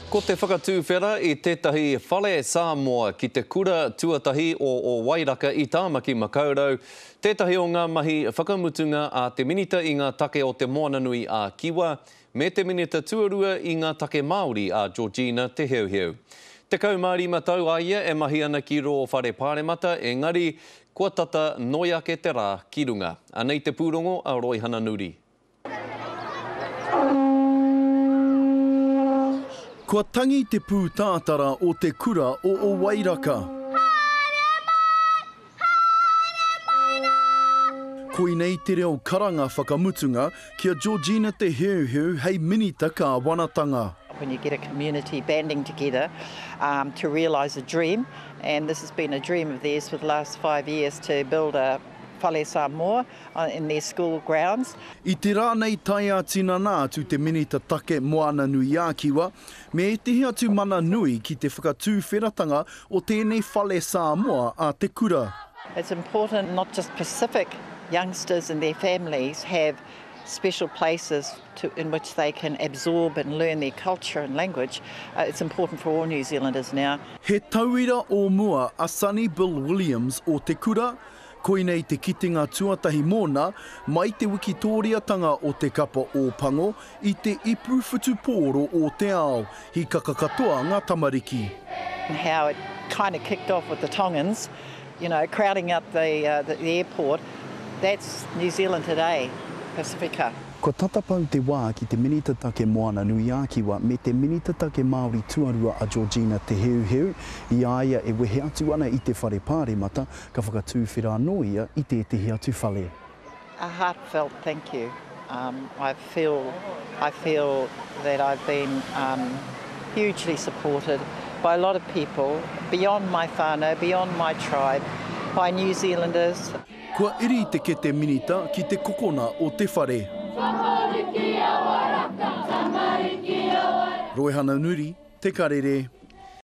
Ko te whakatūwhera i tētahi whare Sāmoa ki te kura tuatahi o Ōwairaka i Tāmaki Makaurau tētahi o ngā mahi whakamutunga a te Minita i ngā take o Te Moananui a Kiwa me te Minita Tuarua i ngā take Māori a Georgina Te Heuheu. 15 tau a ia e mahi ana ki rō whare pāremata engari kua tata noi ake te rā ki runga. Anei te pūrongo a Roihana Nuri. Kua tangi te pūtātara o te kura o Owairaka. Haere mai! Haere mai rā! Koinei te reo karanga whakamutunga ki a Georgina Te Heuheu hei Minita Kāwanatanga. When you get a community banding together to realise a dream, and this has been a dream of theirs for the last five years to build a whare Samoa, in their school grounds. I te rā nei tae ā-tinana atu te Minita Take Moana-nui-ā-Kiwa me ētehi atu mana nui ki te whakatūwheratanga o tēnei whale Sāmoa a te kura. It's important not just Pacific youngsters and their families have special places to, in which they can absorb and learn their culture and language, it's important for all New Zealanders now. He tauira o mua a Sonny Bill Williams o te kura, Koinei te kitenga tuatahi mōna mai te wikitōriatanga o te kapa Ōpango i te ipu whutupōro o te ao, hikaka katoa ngā tamariki. How it kind of kicked off with the Tongans, you know, crowding up the, the airport, that's New Zealand today, Pasifika. Kua tata pau te wā ki te Minita Take Moana-nui-ā-Kiwa me te Minita Take Māori Tuarua a Georgina Te Heuheu, i a ia e wehe atu ana i te Whare Pāremata, Ka whakatūwhera anō ia i tētehi atu whare. A heartfelt thank you. Um, I feel, I feel that I've been um, hugely supported by a lot of people beyond my whānau, beyond my tribe, by New Zealanders. Kua iri te kete minita ki te kokona o te whare. Tamariki a Wairaka, tamariki a Wairaka. Roihana Nuri, Te Karere.